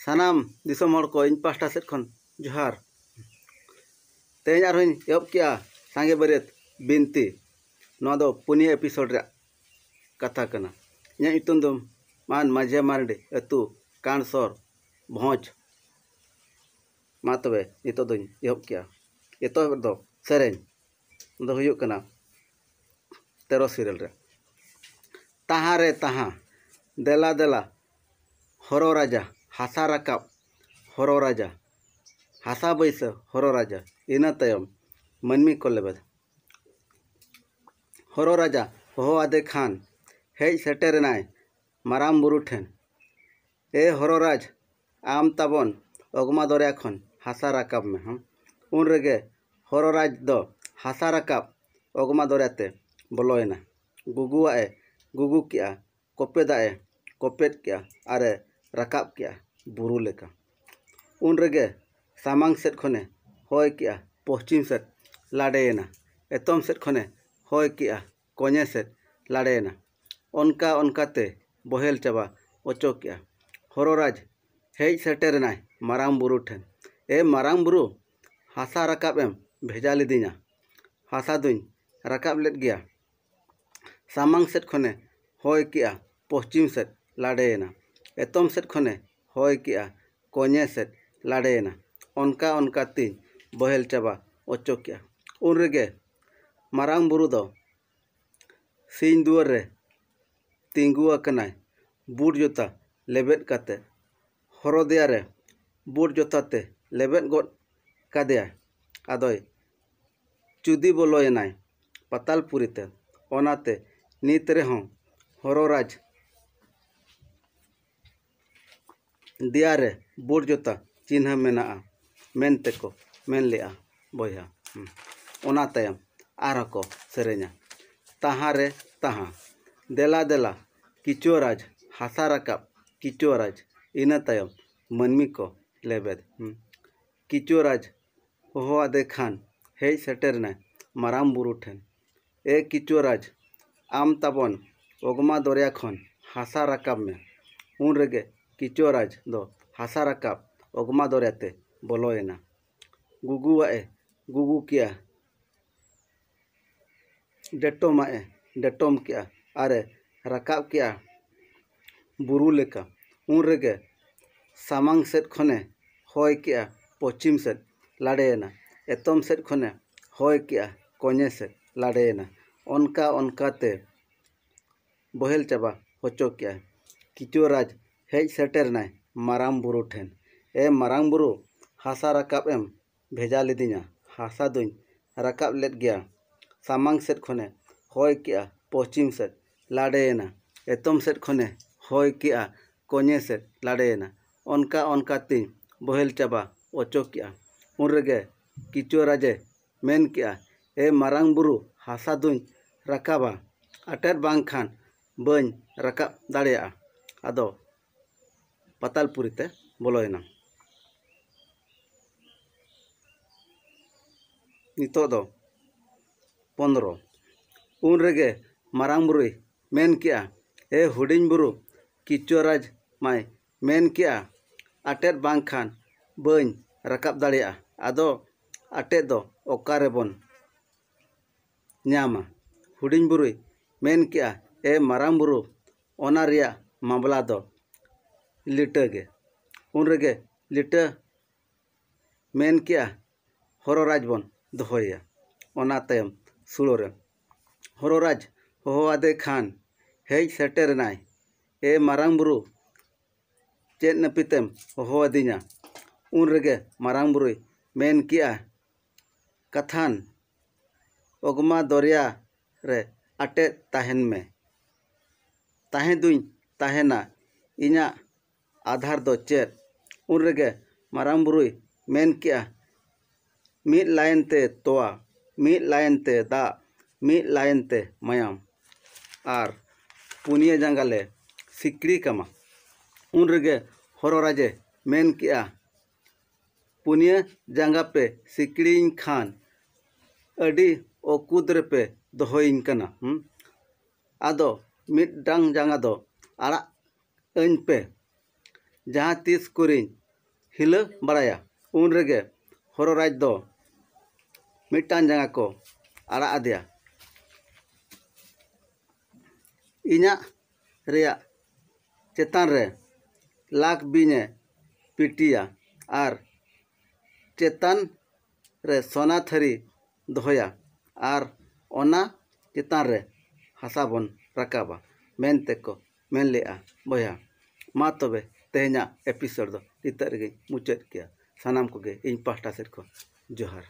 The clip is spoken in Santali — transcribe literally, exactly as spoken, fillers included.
ᱥᱟᱱᱟᱢ ᱫᱤᱥᱚᱢ ᱦᱚᱲ ᱠᱚ ᱤᱧ ᱯᱟᱦᱴᱟ ᱥᱮᱫ ᱠᱷᱚᱱ ᱡᱚᱦᱟᱨ᱾ ᱛᱮᱦᱮᱧ ᱟᱨᱦᱚᱸᱧ ᱮᱦᱚᱵ ᱠᱮᱜᱼᱟ ᱥᱟᱸᱜᱮ ᱵᱟᱹᱨᱭᱟᱹᱛ ᱵᱤᱱᱛᱤ᱾ ᱱᱚᱣᱟ ᱫᱚ ᱯᱩᱱᱭᱟᱹ ᱮᱯᱤᱥᱳᱰ ᱨᱮᱭᱟᱜ ᱠᱟᱛᱷᱟ ᱠᱟᱱᱟ᱾ ᱤᱧᱟᱹᱜ ᱧᱩᱛᱩᱢ ᱫᱚ ᱢᱟᱱ ᱢᱟᱹᱡᱷᱤᱭᱟ ᱢᱟᱨᱰᱤ, ᱟᱹᱛᱩ ᱠᱟᱸᱲᱥᱚᱨ, ᱵᱷᱚᱸᱡᱽ᱾ ᱢᱟ ᱛᱚᱵᱮ ᱱᱤᱛᱚᱜ ᱫᱚᱧ ᱮᱦᱚᱵ ᱠᱮᱜᱼᱟ᱾ ᱮᱛᱚᱦᱚᱵ ᱨᱮᱫᱚ ᱥᱮᱨᱮᱧ ᱫᱚ ᱦᱩᱭᱩᱜ ᱠᱟᱱᱟ ᱛᱮᱨᱚ ᱥᱤᱨᱤᱭᱟᱞ ᱨᱮ᱾ ᱛᱟᱦᱟᱸ ᱨᱮ ᱛᱟᱦᱟᱸ, ᱫᱮᱞᱟ ᱫᱮᱞᱟ, ᱦᱚᱨᱚ ᱨᱟᱡᱟ, ᱦᱟᱥᱟ ᱨᱟᱠᱟᱵ, ᱦᱚᱨᱚ ᱨᱟᱡᱟ, ᱦᱟᱥᱟ ᱵᱟᱹᱭᱥᱟᱹ, ᱦᱚᱨᱚ ᱨᱟᱡᱟ, ᱤᱱᱟᱹ ᱛᱟᱭᱚᱢ ᱢᱟᱹᱱᱢᱤ ᱠᱚ ᱞᱮᱵᱮᱫ᱾ ᱦᱚᱨᱚ ᱨᱟᱡᱟ ᱦᱚᱦᱚ ᱟᱫᱮ ᱠᱷᱟᱱ ᱦᱮᱡ ᱥᱮᱴᱮᱨ ᱮᱱᱟᱭ ᱢᱟᱨᱟᱝ ᱵᱩᱨᱩ ᱴᱷᱮᱱ᱾ ᱮ ᱦᱚᱨᱚ ᱨᱟᱡᱽ, ᱟᱢ ᱛᱟᱵᱚᱱ ᱚᱜᱽᱢᱟ ᱫᱚᱨᱭᱟ ᱠᱷᱚᱱ ᱦᱟᱥᱟ ᱨᱟᱠᱟᱵ ᱢᱮ᱾ ᱦᱚᱸ᱾ ᱩᱱ ᱨᱮᱜᱮ ᱦᱚᱨᱚ ᱨᱟᱡᱽ ᱫᱚ ᱦᱟᱥᱟ ᱨᱟᱠᱟᱵ ᱚᱜᱽᱢᱟ ᱫᱚᱨᱭᱟ ᱛᱮ ᱵᱚᱞᱚᱭᱮᱱᱟ᱾ ᱜᱩᱜᱩᱣᱟᱜ ᱮ ᱜᱩᱜᱩ ᱠᱮᱜᱼᱟ, ᱠᱚᱯᱮᱫᱟᱜ ᱮ ᱠᱚᱯᱮᱫ ᱠᱮᱜᱼᱟ ᱟᱨ ᱮ ᱨᱟᱠᱟᱵ ᱠᱮᱜᱼᱟ ᱵᱩᱨᱩ ᱞᱮᱠᱟ᱾ ᱩᱱ ᱨᱮᱜᱮ ᱥᱟᱢᱟᱝ ᱥᱮᱫ ᱠᱷᱚᱱᱮ ᱦᱚᱭ ᱠᱮᱜᱼᱟ ᱯᱚᱥᱪᱤᱢ ᱥᱮᱫ ᱞᱟᱰᱮᱭᱮᱱᱟ, ᱮᱛᱚᱢ ᱥᱮᱫ ᱠᱷᱚᱱᱮ ᱦᱚᱭ ᱠᱮᱜᱼᱟ ᱠᱚᱧᱮ ᱥᱮᱫ ᱞᱟᱰᱮᱭᱮᱱᱟ᱾ ᱚᱱᱠᱟ ᱚᱱᱠᱟᱛᱮ ᱵᱚᱦᱮᱞ ᱪᱟᱵᱟ ᱚᱪᱚ ᱠᱮᱜᱼᱟ᱾ ᱦᱚᱨᱚ ᱨᱟᱡᱽ ᱦᱮᱡ ᱥᱮᱴᱮᱨᱮᱱᱟᱭ ᱢᱟᱨᱟᱝ ᱵᱩᱨᱩ ᱴᱷᱮᱱ᱾ ᱮ ᱢᱟᱨᱟᱝ ᱵᱩᱨᱩ, ᱦᱟᱥᱟ ᱨᱟᱠᱟᱵ ᱮᱢ ᱵᱷᱮᱡᱟ ᱞᱤᱫᱤᱧᱟ᱾ ᱦᱟᱥᱟ ᱫᱩᱧ ᱨᱟᱠᱟᱵ ᱞᱮᱫ ᱜᱮᱭᱟ᱾ ᱥᱟᱢᱟᱝ ᱥᱮᱫ ᱠᱷᱚᱱᱮ ᱦᱚᱭ ᱠᱮᱜᱼᱟ ᱯᱚᱥᱪᱤᱢ ᱥᱮᱫ ᱞᱟᱰᱮᱭᱮᱱᱟ, ᱮᱛᱚᱢ ᱥᱮᱫ ᱠᱷᱚᱱᱮ ᱦᱚᱭ ᱠᱮᱜᱼᱟ ᱠᱚᱧᱮ ᱥᱮᱫ ᱞᱟᱰᱮᱭᱮᱱᱟ᱾ ᱚᱱᱠᱟ ᱚᱱᱠᱟ ᱛᱤᱧ ᱵᱚᱦᱮᱞ ᱪᱟᱵᱟ ᱚᱪᱚ ᱠᱮᱜᱼᱟ᱾ ᱩᱱ ᱨᱮᱜᱮ ᱢᱟᱨᱟᱝ ᱵᱩᱨᱩ ᱫᱚ ᱥᱤᱧ ᱫᱩᱣᱟᱹᱨ ᱨᱮ ᱛᱤᱸᱜᱩ ᱟᱠᱟᱱᱟᱭ, ᱵᱩᱴ ᱡᱩᱛᱟ ᱞᱮᱵᱮᱫ ᱠᱟᱛᱮ᱾ ᱦᱚᱨᱚ ᱫᱮᱭᱟ ᱨᱮ ᱵᱩᱴ ᱡᱩᱛᱟ ᱛᱮ ᱞᱮᱵᱮᱫ ᱜᱚᱫ ᱠᱟᱫᱮᱭᱟᱭ᱾ ᱟᱫᱚᱭ ᱪᱩᱫᱤ ᱵᱚᱞᱚᱭᱮᱱᱟᱭ ᱯᱟᱛᱟᱞᱯᱩᱨᱤ ᱛᱮ᱾ ᱚᱱᱟᱛᱮ ᱱᱤᱛ ᱨᱮᱦᱚᱸ ᱦᱚᱨᱚ ᱨᱟᱡᱽ ᱫᱮᱭᱟ ᱨᱮ ᱵᱩᱴ ᱡᱩᱛᱟ ᱪᱤᱱᱦᱟᱹ ᱢᱮᱱᱟᱜᱼᱟ ᱢᱮᱱᱛᱮ ᱠᱚ ᱢᱮᱱ ᱞᱮᱜᱼᱟ ᱵᱚᱭᱦᱟ᱾ ᱦᱩᱸ᱾ ᱚᱱᱟ ᱛᱟᱭᱚᱢ ᱟᱨᱦᱚᱸ ᱠᱚ ᱥᱮᱨᱮᱧᱟ, ᱛᱟᱦᱟᱸ ᱨᱮ ᱛᱟᱦᱟᱸ, ᱫᱮᱞᱟ ᱫᱮᱞᱟ, ᱠᱤᱪᱩᱣᱟᱹ ᱨᱟᱡᱽ, ᱦᱟᱥᱟ ᱨᱟᱠᱟᱵ, ᱠᱤᱪᱩᱣᱟᱹ ᱨᱟᱡᱽ, ᱤᱱᱟᱹ ᱛᱟᱭᱚᱢ ᱢᱟᱹᱱᱢᱤ ᱠᱚ ᱞᱮᱵᱮᱫ᱾ ᱦᱩᱸ᱾ ᱠᱤᱪᱩᱣᱟᱹ ᱨᱟᱡᱽ ᱦᱚᱦᱚ ᱟᱫᱮ ᱠᱷᱟᱱ ᱦᱮᱡ ᱥᱮᱴᱮᱨ ᱮᱱᱟᱭ ᱢᱟᱨᱟᱝ ᱵᱩᱨᱩ ᱴᱷᱮᱱ᱾ ᱮ ᱠᱤᱪᱩᱣᱟᱹ ᱨᱟᱡᱽ, ᱟᱢ ᱛᱟᱵᱚᱱ ᱚᱜᱽᱢᱟ ᱫᱚᱨᱭᱟ ᱠᱷᱚᱱ ᱦᱟᱥᱟ ᱨᱟᱠᱟᱵ ᱢᱮ᱾ ᱩᱱ ᱨᱮᱜᱮ ᱠᱤᱪᱩᱣᱟᱹ ᱨᱟᱡᱽ ᱫᱚ ᱦᱟᱥᱟ ᱨᱟᱠᱟᱵ ᱚᱜᱽᱢᱟ ᱫᱚᱨᱭᱟ ᱛᱮ ᱵᱚᱞᱚᱭᱮᱱᱟ᱾ ᱜᱩᱜᱩᱣᱟᱜ ᱮ ᱜᱩᱜᱩ ᱠᱮᱜᱼᱟ, ᱰᱮᱴᱚᱢᱟᱜ ᱮ ᱰᱮᱴᱚᱢ ᱠᱮᱜᱼᱟ, ᱟᱨ ᱮ ᱨᱟᱠᱟᱵ ᱠᱮᱜᱼᱟ ᱵᱩᱨᱩ ᱞᱮᱠᱟ᱾ ᱩᱱ ᱨᱮᱜᱮ ᱥᱟᱢᱟᱝ ᱥᱮᱫ ᱠᱷᱚᱱᱮ ᱦᱚᱭ ᱠᱮᱜᱼᱟ ᱯᱚᱪᱷᱤᱢ ᱥᱮᱫ ᱞᱟᱰᱮᱭᱮᱱᱟ, ᱮᱛᱚᱢ ᱥᱮᱫ ᱠᱷᱚᱱᱮ ᱦᱚᱭ ᱠᱮᱜᱼᱟ ᱠᱚᱧᱮ ᱥᱮᱫ ᱞᱟᱰᱮᱭᱮᱱᱟ᱾ ᱚᱱᱠᱟ ᱚᱱᱠᱟ ᱛᱮ ᱵᱚᱦᱮᱞ ᱪᱟᱵᱟ ᱦᱚᱪᱚ ᱠᱮᱜᱼᱟᱭ᱾ ᱠᱤᱪᱩᱣᱟᱹ ᱨᱟᱡᱽ ᱦᱮᱡ ᱥᱮᱴᱮᱨ ᱮᱱᱟᱭ ᱢᱟᱨᱟᱝ ᱵᱩᱨᱩ ᱴᱷᱮᱱ, "ᱮ ᱢᱟᱨᱟᱝ ᱵᱩᱨᱩ, ᱦᱟᱥᱟ ᱨᱟᱠᱟᱵ ᱮᱢ ᱵᱷᱮᱡᱟ ᱞᱤᱫᱤᱧᱟ, ᱦᱟᱥᱟ ᱫᱩᱧ ᱨᱟᱠᱟᱵ ᱞᱮᱫ ᱜᱮᱭᱟ᱾ ᱥᱟᱢᱟᱝ ᱥᱮᱫ ᱠᱷᱚᱱᱮ ᱦᱚᱭ ᱠᱮᱜᱼᱟ ᱯᱚᱪᱷᱤᱢ ᱥᱮᱫ ᱞᱟᱰᱮᱭᱮᱱᱟ, ᱮᱛᱚᱢ ᱥᱮᱫ ᱠᱷᱚᱱᱮ ᱦᱚᱭ ᱠᱮᱜᱼᱟ ᱠᱚᱧᱮ ᱥᱮᱫ ᱞᱟᱰᱮᱭᱮᱱᱟ, ᱚᱱᱠᱟ ᱚᱱᱠᱟ ᱛᱤᱧ ᱵᱚᱦᱮᱞ ᱪᱟᱵᱟ ᱚᱪᱚ ᱠᱮᱜᱼᱟ᱾" ᱩᱱ ᱨᱮᱜᱮ ᱠᱤᱪᱩᱣᱟᱹ ᱨᱟᱡᱮ ᱢᱮᱱ ᱠᱮᱜᱼᱟ, "ᱮ ᱢᱟᱨᱟᱝ ᱵᱩᱨᱩ, ᱦᱟᱥᱟ ᱫᱩᱧ ᱨᱟᱠᱟᱵᱟ, ᱟᱴᱮᱫ ᱵᱟᱝᱠᱷᱟᱱ ᱵᱟᱹᱧ ᱨᱟᱠᱟᱵ ᱫᱟᱲᱮᱭᱟᱜᱼᱟ᱾" ᱟᱫᱚ ᱯᱟᱛᱟᱞᱯᱩᱨᱤ ᱛᱮ ᱵᱚᱞᱚᱭᱮᱱᱟ᱾ ᱱᱤᱛᱚᱜ ᱫᱚ ᱯᱚᱱᱨᱚ᱾ ᱩᱱ ᱨᱮᱜᱮ ᱢᱟᱨᱟᱝ ᱵᱩᱨᱩᱭ ᱢᱮᱱ ᱠᱮᱜᱼᱟ, "ᱮ ᱦᱩᱰᱤᱧ ᱵᱩᱨᱩ, ᱠᱤᱪᱩᱣᱟᱹ ᱨᱟᱡᱽ ᱢᱟᱭ ᱢᱮᱱ ᱠᱮᱜᱼᱟ, ᱟᱴᱮᱫ ᱵᱟᱝᱠᱷᱟᱱ ᱵᱟᱹᱧ ᱨᱟᱠᱟᱵ ᱫᱟᱲᱮᱭᱟᱜᱼᱟ᱾ ᱟᱫᱚ ᱟᱴᱮᱫ ᱫᱚ ᱚᱠᱟ ᱨᱮᱵᱚᱱ ᱧᱟᱢᱟ?" ᱦᱩᱰᱤᱧ ᱵᱩᱨᱩᱭ ᱢᱮᱱ ᱠᱮᱜᱼᱟ, "ᱮ ᱢᱟᱨᱟᱝ ᱵᱩᱨᱩ, ᱚᱱᱟ ᱨᱮᱭᱟᱜ ᱢᱟᱢᱞᱟ ᱫᱚ ᱞᱤᱴᱟᱹ ᱜᱮ᱾" ᱩᱱ ᱨᱮᱜᱮ ᱞᱤᱴᱟᱹ ᱢᱮᱱ ᱠᱮᱜᱼᱟ, "ᱦᱚᱨᱚ ᱨᱟᱡᱽ ᱵᱚᱱ ᱫᱚᱦᱚᱭᱮᱭᱟ ᱚᱱᱟ ᱛᱟᱭᱚᱢ ᱥᱩᱲᱟᱹ ᱨᱮ᱾" ᱦᱚᱨᱚ ᱨᱟᱡᱽ ᱦᱚᱦᱚ ᱟᱫᱮ ᱠᱷᱟᱱ ᱦᱮᱡ ᱥᱮᱴᱮᱨ ᱮᱱᱟᱭ, "ᱮ ᱢᱟᱨᱟᱝ ᱵᱩᱨᱩ, ᱪᱮᱫ ᱱᱟᱹᱯᱤᱛᱮᱢ ᱦᱚᱦᱚ ᱟᱹᱫᱤᱧᱟ?" ᱩᱱ ᱨᱮᱜᱮ ᱢᱟᱨᱟᱝ ᱵᱩᱨᱩᱭ ᱢᱮᱱ ᱠᱮᱜᱼᱟ, "ᱠᱟᱛᱷᱟᱱ ᱚᱜᱽᱢᱟ ᱫᱚᱨᱭᱟ ᱨᱮ ᱟᱴᱮᱫ ᱛᱟᱦᱮᱱ ᱢᱮ, ᱛᱟᱦᱮᱸ ᱫᱩᱧ ᱛᱟᱦᱮᱱᱟ, ᱤᱧᱟᱹᱜ ᱟᱫᱷᱟᱨ ᱫᱚ ᱪᱮᱫ?" ᱩᱱ ᱨᱮᱜᱮ ᱢᱟᱨᱟᱝ ᱵᱩᱨᱩᱭ ᱢᱮᱱ ᱠᱮᱜᱼᱟ, "ᱢᱤᱫ ᱞᱟᱭᱤᱱ ᱛᱮ ᱛᱚᱣᱟ, ᱢᱤᱫ ᱞᱟᱭᱤᱱ ᱛᱮ ᱫᱟᱜ, ᱢᱤᱫ ᱞᱟᱭᱤᱱ ᱛᱮ ᱢᱟᱭᱟᱢ, ᱟᱨ ᱯᱩᱱᱭᱟᱹ ᱡᱟᱸᱜᱟ ᱞᱮ ᱥᱤᱠᱲᱤ ᱠᱟᱢᱟ᱾" ᱩᱱ ᱨᱮᱜᱮ ᱦᱚᱨᱚ ᱨᱟᱡᱮ ᱢᱮᱱ ᱠᱮᱜᱼᱟ, "ᱯᱩᱱᱭᱟᱹ ᱡᱟᱸᱜᱟ ᱯᱮ ᱥᱤᱠᱲᱤᱭᱤᱧ ᱠᱷᱟᱱ ᱟᱹᱰᱤ ᱚᱠᱩᱫ ᱨᱮᱯᱮ ᱫᱚᱦᱚᱭᱤᱧ ᱠᱟᱱᱟ᱾ ᱦᱩᱸ? ᱟᱫᱚ ᱢᱤᱫᱴᱟᱝ ᱡᱟᱸᱜᱟ ᱫᱚ ᱟᱲᱟᱜ ᱟᱹᱧ ᱯᱮ, ᱡᱟᱦᱟᱸ ᱛᱤᱥ ᱠᱚᱨᱮᱧ ᱦᱤᱞᱟᱹ ᱵᱟᱲᱟᱭᱟ, ᱩᱱ ᱨᱮᱜᱮ ᱦᱚᱨᱚ ᱨᱟᱡᱽ ᱫᱚ ᱢᱤᱫᱴᱟᱝ ᱡᱟᱸᱜᱟ ᱠᱚ ᱟᱲᱟᱜ ᱟᱫᱮᱭᱟ᱾ ᱤᱧᱟᱜ ᱨᱮᱭᱟᱜ ᱪᱮᱛᱟᱱ ᱨᱮ ᱞᱟᱠ ᱵᱤᱧ ᱮ ᱯᱤᱴᱤᱭᱟ ᱟᱨ ᱪᱮᱛᱟᱱ ᱨᱮ ᱥᱚᱱᱟ ᱛᱷᱟᱹᱨᱤ ᱫᱚᱦᱚᱭᱟ ᱟᱨ ᱚᱱᱟ ᱪᱮᱛᱟᱱ ᱨᱮ ᱦᱟᱥᱟ ᱵᱚᱱ ᱨᱟᱠᱟᱵᱟ ᱢᱮᱱᱛᱮ ᱠᱚ ᱢᱮᱱ ᱞᱮᱜᱼᱟ᱾ ᱵᱚᱭᱦᱟ, ᱢᱟ ᱛᱚᱵᱮ ᱛᱮᱦᱮᱧᱟᱜ ᱮᱯᱤᱥᱳᱰ ᱫᱚ ᱱᱤᱛᱚᱜ ᱨᱮᱜᱮᱧ ᱢᱩᱪᱟᱹᱫ ᱠᱮᱜᱼᱟ᱾ ᱥᱟᱱᱟᱢ ᱠᱚᱜᱮ ᱤᱧ ᱯᱟᱦᱴᱟ ᱥᱮᱫ ᱠᱷᱚᱱ ᱡᱚᱦᱟᱨ᱾